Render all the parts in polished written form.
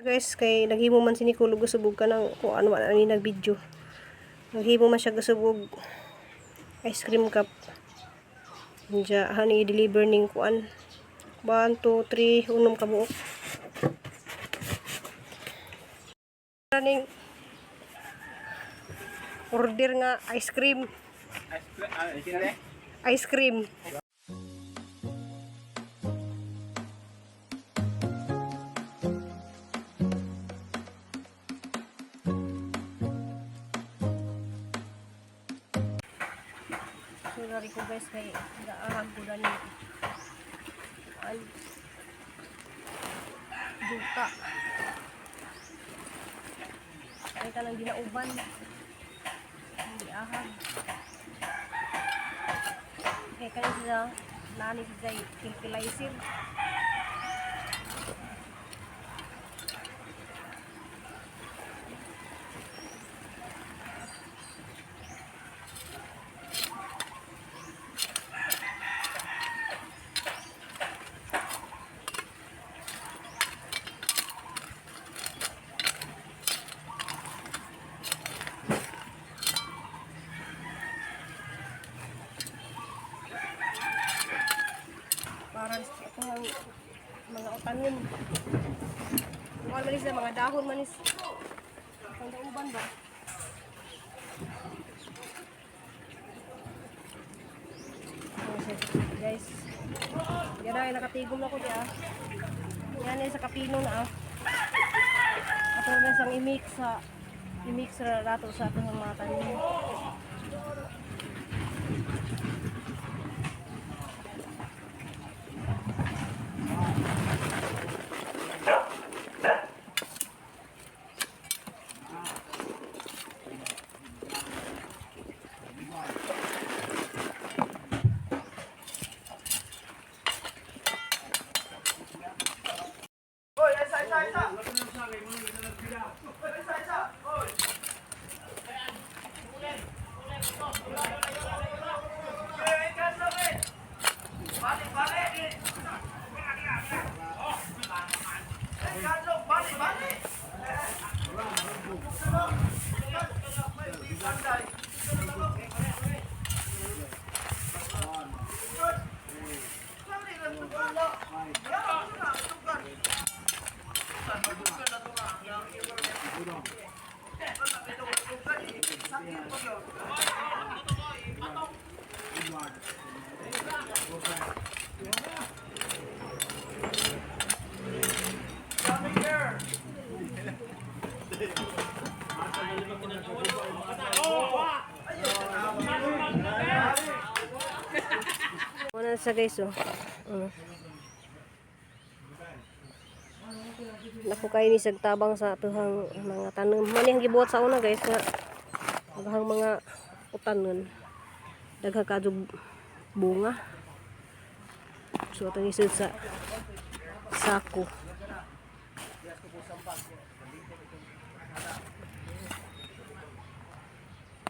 Guys, kay naghimo man si Nicole og usab og kanang kuan, wala ni nag-video. Naghimo man siya usab og ice cream cup. Diya hani i-deliver ning kuan. 1, 2, 3, unom ka buok. Ning order nga ice cream. Ice cream. Sorry ko guys, kay gaahag ko gani. Ay. Duta. Ay kanang ginauban. Hindi ahag. Kay kani siya nani siya fertilizer. Para sa akong mga utanon. Kuan man sila, mga dahon manis. Ang dauban ba? Oh, shit. Guys, yan ay nakatigom na ko diya. Yan ay sa kapino na ah. Ato na siyang i-mix sa rato sa atong mga tanim. Wala sa guys oh. Naku kayo ni tabang sa atuhang mga tanom. Mani ang gibuhat sa una guys nga daghang mga utanon. Daghang kadyo bunga. So atong isod sa sako.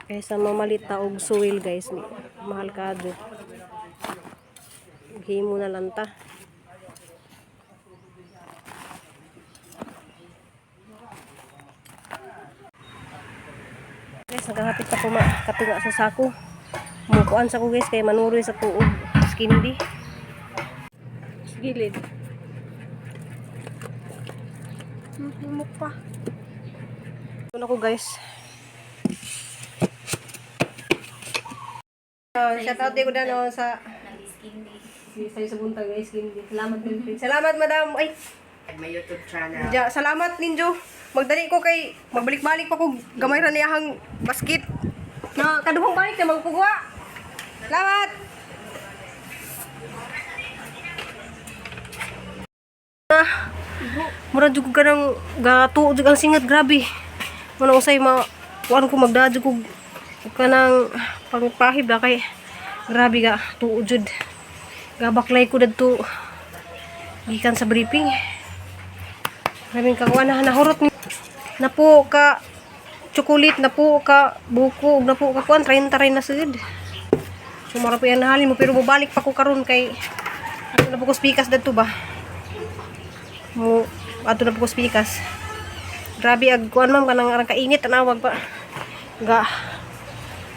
Kaysa mamalita og suwil guys, mahal kadyo. Himo na lang ta. Guys, nagahapit ako katunga sa sako. Mukuan sa ko guys kay manuroy sa tuog skindi. Gilid. Himok pa. Ito na ko guys. Oh, shout out din ko na no, sa sa sa buntag guys, skindi. Salamat din. Salamat madam. Ay, May YouTube channel. Ja, salamat ninyo. Magdali ko kay magbalik-balik pa ko gamay ra niya ang basket. Na kaduhang balik na magpugwa. Salamat. Ah, mura jud ko kanang gatuo jud ang singat, grabe. Muna usay ma kuan ko magdad jud ko kanang pangpahib ba kay grabe ga tuo jud. Gabaklay ko dadto gikan sa briefing. Maraming kakuha na nahurot ni napo ka chocolate, napo ka buko, ug napo ka kuan 30 rin na sud. So mura pa yan nahalin mo pero mobalik pa ko karon kay ato na po ko spikas dadto ba. Mo ato na po ko spikas. Grabe ag kuan, ma'am, kanang arang kainit, tanawag pa. Ga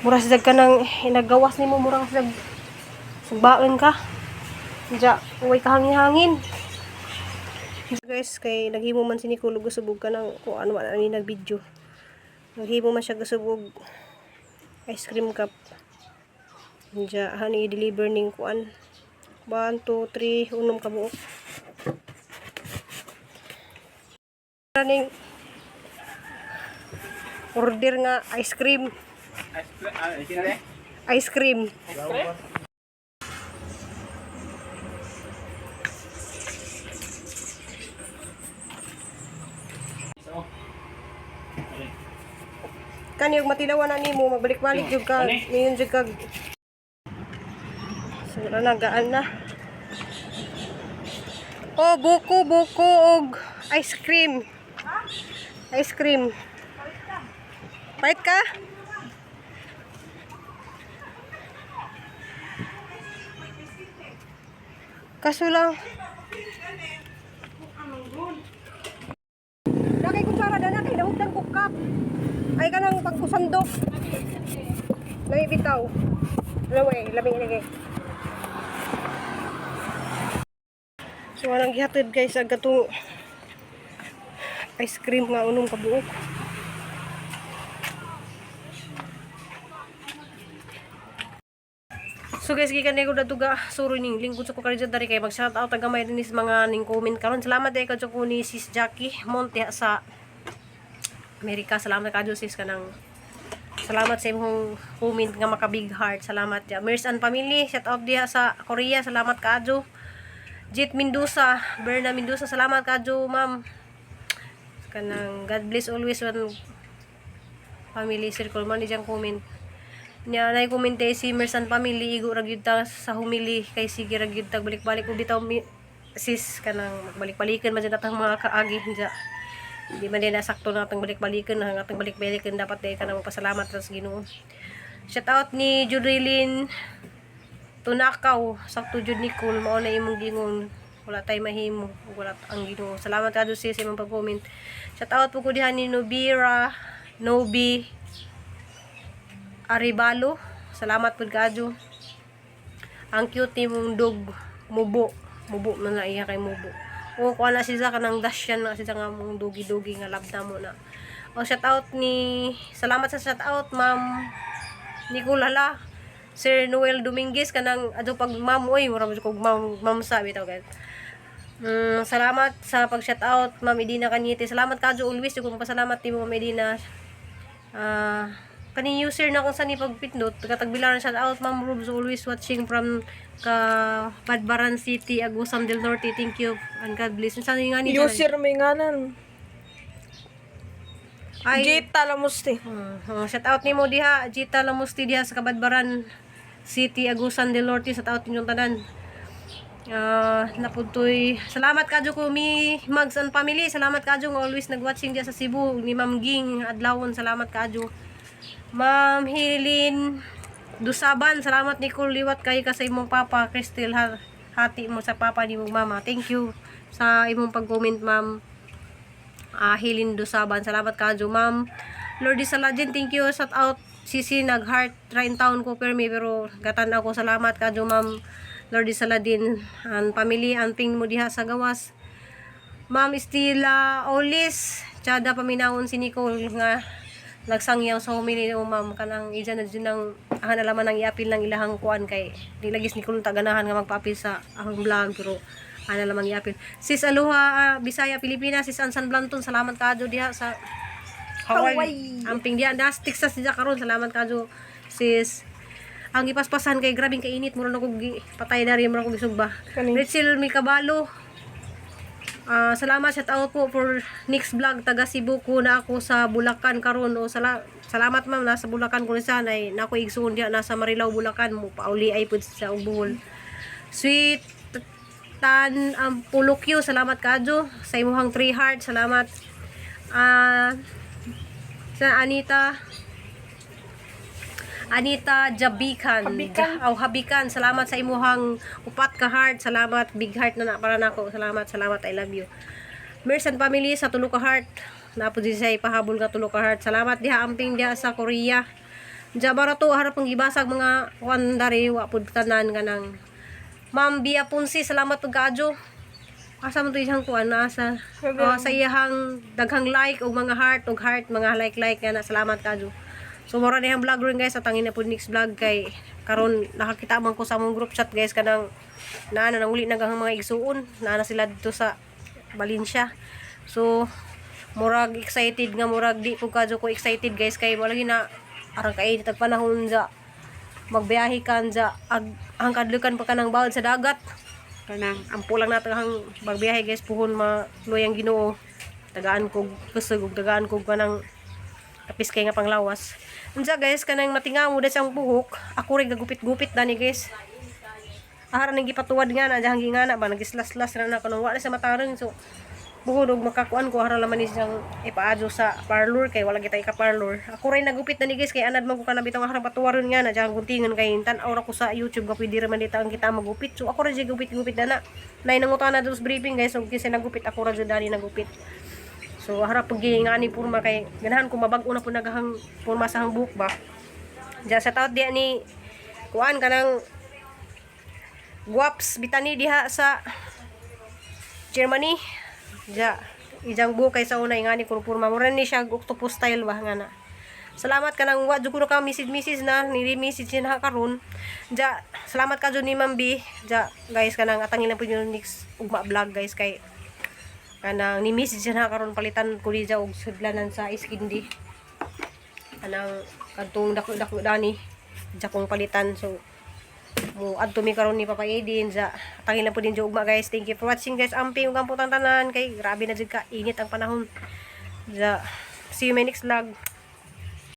mura sa ka nang inagawas nimo, mura sa sugbaan ka. Diya, uway kahangin-hangin. Guys, kay naghimo man si Nicole og gasubog ka ng kuan, wala ni nag-video. Naghimo man siya gasubog ice cream cup. Diya, hani i-deliver ning kuan. 1, 2, 3, unom ka buok. Ning order nga ice cream. Ice cream. Kani og matilawan na nimo, magbalik-balik jud ka, mayon jud ka. So wala na, gaan na. Oh, buko, buko og ice cream. Ice cream. Pahit ka? Kaso lang. Nakay kutsara na kay nahugdan ko cup. Ay kanang pagkusandok. Naibitaw. Alam mo eh, labing ilagay. So anang gihatid, guys, ang katong ice cream nga unom ka buok. So guys, gikan ko dato ga suro ning lingkod sa ko karon dari kay mag shout out ang gamay dinhi sa mga ning comment karon. Salamat kay kadto ko ni Sis Jackie Monte sa Amerika. Salamat kadyo, sis, kanang salamat sa imong comment nga maka big heart. Salamat ya. Mers and family, shout out diha sa Korea. Salamat kaadyo. Jit Mendoza, Berna Mendoza, salamat kaadyo, ma'am. Kanang God bless always one family circle man ni diyang comment. Nya nay comment eh, si Mersan family, igo ra gyud ta sa humili kay sige ra gyud ta balik-balik ug bitaw mi, sis, kanang magbalik-balikan man jud atang mga kaagi diya. Di man din nasakto na atang balik-balikan, ang atang balik-balikan dapat dahil ka na magpasalamat ra sa Ginoo. Shout out ni Jurilyn Tunakaw, sakto jud, Nicole, mao na imong gingon. Wala tay mahimo, ug wala ang Ginoo. Salamat kadto, sis, sa imong pag-comment. Shout out po ko diha ni Nobira, Nobi Aribalo. Salamat pud kaadyo. Ang cute ni mong dog, mubo. Mubo man na iya kay mubo. O kuha na siya kanang dash yan na siya nga mong dugi-dugi nga labda mo na. O shout out ni, salamat sa shout out, Ma'am Nicole, hala. Sir Noel Dominguez, kanang adto pag ma'am, oy, mura mo kog ma'am, ma'am sa bitaw, guys. Salamat sa pag shout out, Ma'am Edina Cañete. Salamat kadyo always kung pasalamat nimo, Ma'am Edina. Ah, kaning user na kung saan ipagpindot, katagbilaran. Shout out, Ma'am Rubes, always watching from ka Badbaran City, Agusan del Norte. Thank you and God bless. Unsa ni nga ni? User may ngalan. Ay, Gita Lamusti. Shout out nimo diha, Gita Lamusti diha sa Kabadbaran City, Agusan del Norte. Shout out ninyong tanan. Ah, napuntoy. Salamat kadyo ko mi Mags and family. Salamat kadyo nga always nagwatching diha sa Cebu ni Ma'am Ging Adlawon. Salamat kadyo. Ma'am Hilin Dusaban, salamat, Nicole, liwat kay ka sa imong papa, Crystal, ha, hati mo sa papa ni mong mama. Thank you sa imong pag-comment, Ma'am Hilin Dusaban. Salamat kadyo, Ma'am. Lordy Saladin, thank you. Shout out. Sisi nag-heart try in town ko permi pero gatan ako. Salamat kadyo, Ma'am Lordy Saladin. Ang family, ang ping mo diha sa gawas. Ma'am Estila Olis, tsada paminawon si Nicole nga nagsangyaw sa humili o ma'am kanang ija na dyan ng ang nalaman ng iapil ng ilahang kuan kay di lagis ni Nicole taganahan nga magpaapil sa akong vlog pero ana lamang iapil. Sis Aloha Bisaya Pilipinas, Sis Ansan Blanton, salamat kadyo diha sa Hawaii. Hawaii. Amping diha das Texas diha karon, salamat kadyo, sis. Ang ipaspasan kay grabing kainit, mura na kog patay dari, mura kog gisugba. Kani? Rachel Mikabalo. Ah, salamat, shout out po for next vlog, taga Cebu ko na ako sa Bulacan karon o salamat, ma'am, nasa Bulacan ko na sana ay nako igsuon diha nasa Marilao, Bulacan, mo pauli ay pud sa Bohol. Sweet Tan ang Pulukyo, salamat kadyo sa imuhang three heart, salamat. Ah, sa Anita Anita Jabikan. Habikan. Aw, Habikan. Salamat sa imuhang upat ka heart. Salamat. Big heart na na para nako. Salamat, salamat. I love you. Mersan family sa tulo ka heart. Naa pod siya ipahabol nga tulo ka heart. Salamat diha, amping diha sa Korea. Diya barato harap ang gibasag mga kuan dari wa pud tanan kanang Ma'am Bia Ponce, salamat ug kaadyo. Asa man to iyang kuan na sa oh, sa iyang daghang like og mga heart og heart, mga like like nga na, salamat kaadyo. So mora na iyang vlog rin, guys, atangin na po next vlog kay karon nakakita man ko sa among group chat, guys, kanang naa na nanguli na ang mga igsuon, naa na sila dito sa Valencia. So murag excited nga murag di ko kadyo ko excited, guys, kay wala na arang kainit ag panahon sa magbiyahe kan sa ag ang kadlukan pa kanang bawod sa dagat. Kanang Ampo lang nato ang magbiyahe, guys, puhon maluyang Ginoo, tagaan kog kusog ug tagaan kog kanang kapis kay nga panglawas. Unsa, guys, kanang matingaw mo ang buhok ako rin gagupit-gupit dani, guys. Ahara nang gipatuwad nga na diyang gingana ba nagislas-las ra na kanang wala sa matarong. So buhod og makakuan ko hara laman ni siyang ipaadyo sa parlor kay wala kita ka parlor. Ako rin nagupit na ni, guys, kay anad man ko kana bitong harang patuwaron nga na diyang guntingan kay tan-aw ra ko sa YouTube nga pwede ra man dita ang kita magupit. So ako ra jud gupit-gupit na na. Nay nangutana dos briefing, guys, og kinsa nagupit, ako ra jud dani nagupit. So harap pag ngani porma kay ganahan ko mabag-o na po nagahang porma sa hang buhok ba. Diya sa taot diya ni kuan kanang Guaps bitani diha sa Germany. Ja, ijang buhok kay sa una ingani kuno porma. Mura ni siya octopus style ba nga na. Salamat ka nang wa jud ko ka message message na ni message na karon. Ja, salamat ka jud ni Ma'am B. Ja, guys, kanang atangin lang po yung next ugma vlog, guys, kay kanang ni message na karon palitan ko ni ja og sudlanan sa iskindi. Kanang kadtong dako-dako dani ja kong palitan, so mo adto mi karon ni Papa Aiden. Ja, atangin lang po din ugma, guys. Thank you for watching, guys. Amping ug ang putang tanan kay grabe na jud ka init ang panahon. Ja, see you my next vlog.